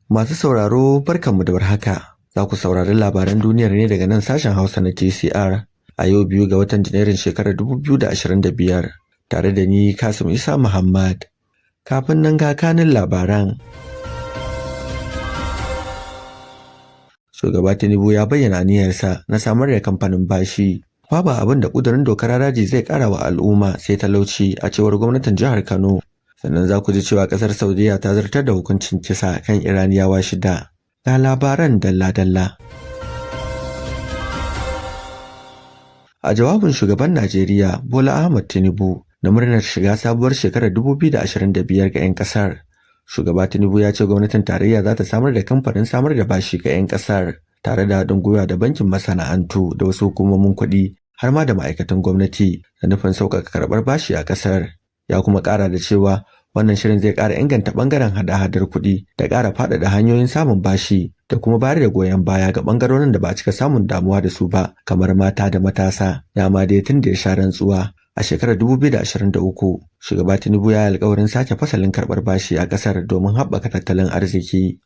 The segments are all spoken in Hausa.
Masu sauraro, barkanmu da warhaka. Za ku saurari labaran duniyar ne daga nan sashen Hausa na TCR a yau 2 ga watan Janairun shekarar 2025 tare da ni, Kasim Isa Muhammad. Kafin nan, ga kanin labaran. Shugaba Tinubu ya bayyana aniyarsa na samar da kamfanin bashi. Babu abin da ƙudurin dokar haraji zai ƙara wa al'umma sai talauci, a cewar gwamnatin jihar Kano. Sannan za ku ji cewa ƙasar Saudiya ta zartar da hukuncin kisa kan Iraniyawa shida. Ga labaran dalla-dalla. A jawabin shugaban Najeriya Bola Ahmad Tinubu na murnar shiga sabuwar shekarar 2025 ga 'yan kasar, shugaba Tinubu ya ce gwamnatin tarayya za ta samar da kamfanin samar da bashi ga 'yan kasar tare da haɗin gwiwa da bankin masana'antu da wasu hukumomin kuɗi, har ma da ma'aikatan gwamnati, da nufin sauƙaƙa karɓar bashi a ƙasar. Ya kuma ƙara da cewa wannan shirin zai ƙara inganta ɓangaren hada-hadar kuɗi da ƙara faɗaɗa hanyoyin samun bashi da kuma bayar da goyon baya ga ɓangarorin da ba a cika samun damuwa da su ba, kamar mata da matasa. Dama dai tun da ya sha rantsuwa a shekarar 2023, shugaba Tinubu ya yi alkawarin sake fasalin karɓar bashi a ƙasar domin haɓaka tattalin arziki.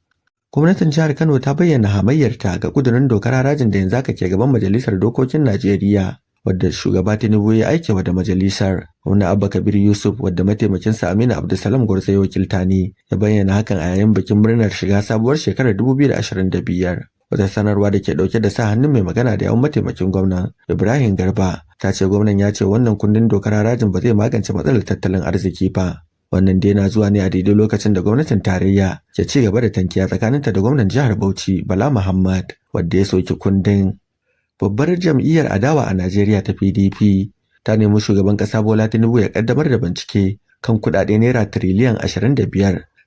Gwamnatin jihar Kano ta bayyana hamayyarta ga ƙudurin dokar harajin da yanzu haka ke gaban Majalisar Dokokin Najeriya, wadda shugaba Tinubu ya aikewa da majalisar. Gwamna Abba Kabir Yusuf, wadda mataimakinsa Aminu Abdulsalam Gwarzo ya wakilta, ne ya bayyana hakan a yayin bikin murnar shiga sabuwar shekarar 2025. Wata sanarwa da ke dauke da sa hannun mai magana da yawun mataimakin gwamnan, Ibrahim Garba, ta ce gwamnan ya ce wannan kundin dokar harajin ba zai magance matsalar tattalin arziki ba. Wannan dai na zuwa ne a daidai lokacin da gwamnatin tarayya ke ci gaba da tankiya tsakaninta da gwamnan jihar Bauchi, Bala Muhammad, wadda ya soki kundin. Babbar jam'iyyar adawa a Najeriya ta PDP ta nemi shugaban ƙasa Bola Tinubu ya kaddamar da bincike kan kuɗaɗe naira tiriliyan 25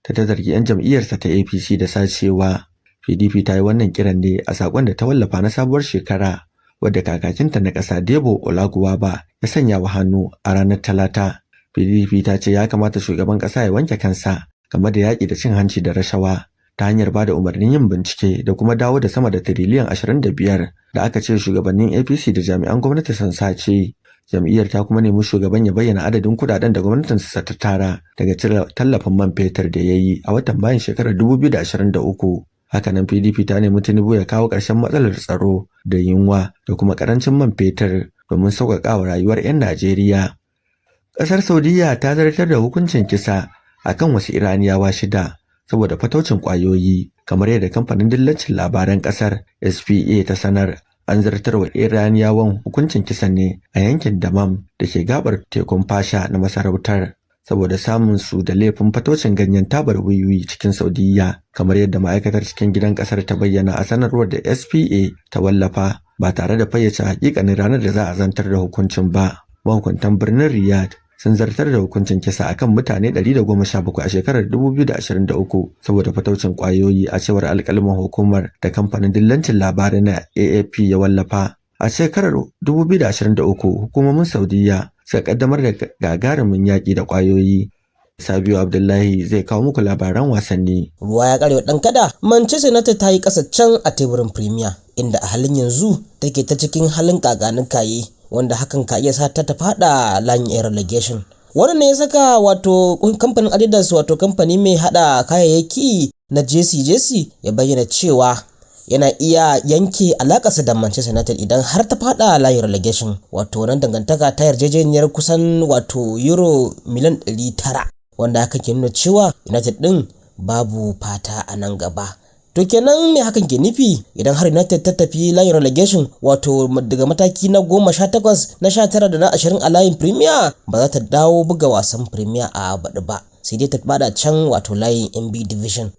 ta ta zargi 'yan jam'iyyarsa ta APC da sacewa. PDP ta yi wannan kiran ne a sakon da ta wallafa na sabuwar shekara, wadda kakakinta na ƙasa, Debo Olaguwaba, ya sanya wa hannu a ranar Talata. PDP ta ce ya kamata shugaban ƙasa ya wanke kansa game da yaƙi da cin hanci da rashawa ta hanyar ba da umarnin yin bincike da kuma dawo da sama da tiriliyan 25 da aka ce shugabannin APC da jami'an gwamnati sun sace. Jam'iyyar ta kuma nemi shugaban ya bayyana adadin kudaden da gwamnatin sa ta tara daga cire tallafin man fetur da ya yi a watan Mayun shekarar 2023. Hakanan PDP ta nemi Tinubu ya kawo ƙarshen matsalar tsaro da yunwa da kuma ƙarancin man fetur domin sauƙaƙa wa rayuwar 'yan Najeriya. Ƙasar Saudiya ta zartar da hukuncin kisa akan wasu Iraniyawa shida saboda fataucin ƙwayoyi, kamar yadda kamfanin dillancin labaran ƙasar SPA ta sanar. An zartar wa Iraniyawan hukuncin kisan ne a yankin Damam da ke gabar tekun Fasha na masarautar, saboda samun su da laifin fataucin ganyen tabar wiwi cikin Saudiyya, kamar yadda ma'aikatar cikin gidan kasar ta bayyana a sanarwar da SPA ta wallafa, ba tare da fayyace hakikanin ranar da za a zantar da hukuncin ba. Mahukuntan birnin Riyadh sun zartar da hukuncin kisa akan mutane 117 a shekarar 2023 saboda fataucin kwayoyi, a cewar alkalman hukumar da kamfanin dillancin labarai na AAP ya wallafa. A shekarar 2023 hukumomin Saudiyya suka kaddamar da gagarumin yaƙi da kwayoyi. Sabiu Abdullahi zai kawo muku labaran wasanni. Ruwa ya karewa ɗan kada, Manchester United ta yi ƙasa can a teburin Premier, inda a halin yanzu take ta cikin halin kakanin kaye, wanda hakan ka iya sa ta ta fada layin relegation. Wannan ne ya saka wato kamfanin Adidas, wato kamfani mai hada kayayyaki na JCJC, ya bayyana cewa yana iya yanke alakarsa da Manchester United idan har ta fada layin relegation. Wato wannan dangantaka ta yarjejeniyar kusan wato euro miliyan 900, wanda hakan ke nuna cewa United din babu fata a nan gaba. To kenan me hakan ke nufi? Idan har United ta tafi layin relegation, wato daga mataki na 18, na 19 da na 20 a layin Premier, ba za ta dawo buga wasan Premier a baɗi ba, sai dai ta bada can wato layin NB Division.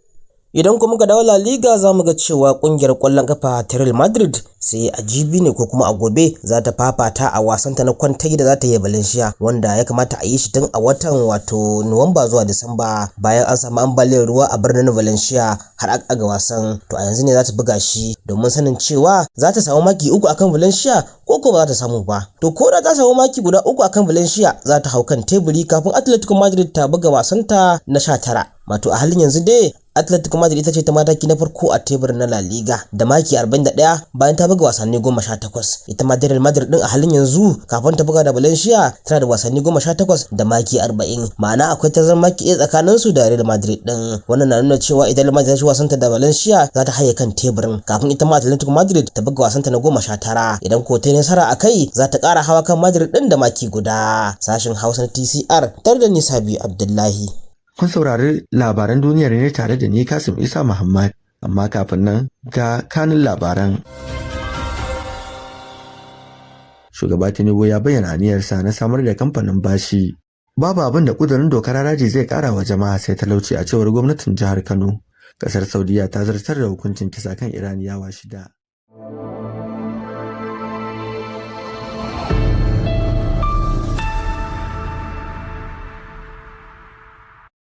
Idan kuma muka dawo La Liga, za mu ga cewa kungiyar kwallon kafa ta Real Madrid sai a jibi ne ko kuma a gobe za ta fafata a wasanta na kwantai da za ta yi Valencia, wanda ya kamata a yi shi tun a watan wato Nuwamba zuwa Disamba, bayan an samu ambaliyar ruwa a birnin Valencia har aka ga wasan. To a yanzu ne za ta buga shi domin sanin cewa za ta samu maki 3 akan Valencia ko ko ba za ta samu ba. To ko da ta samu maki guda 3 akan Valencia, za ta hau kan teburi kafin Atletico Madrid ta buga wasanta na 19. Wato a halin yanzu dai Atletico Madrid ita ce ta mataki na farko a teburin na La Liga da maki 41 bayan ta buga wasanni 18. Ita ma Real Madrid din a halin yanzu kafin ta buga da Valencia tana da wasanni 18 da maki 40, ma'ana akwai tazarar maki ɗaya tsakanin su da Real Madrid din. Wannan na nuna cewa idan Real Madrid ta ci wasanta da Valencia za ta haye kan teburin kafin ita ma Atletico Madrid ta buga wasanta na 19. Idan ko ta nasara a kai za ta ƙara hawa kan Madrid din da maki guda. Sashen Hausa na TCR tare da Nisa Biyu Abdullahi. Kun saurari labaran duniyar ne tare da ni Kasim Isa Muhammad, amma kafin nan ga kanin labaran. Shugaba Tinubu ya bayyana aniyarsa na samar da kamfanin bashi. Babu abin da ƙudurin dokar haraji zai ƙara wa jama'a sai talauci, a cewar gwamnatin jihar Kano. Ƙasar Saudiya ta zartar da hukuncin kisa kan Iraniyawa 6.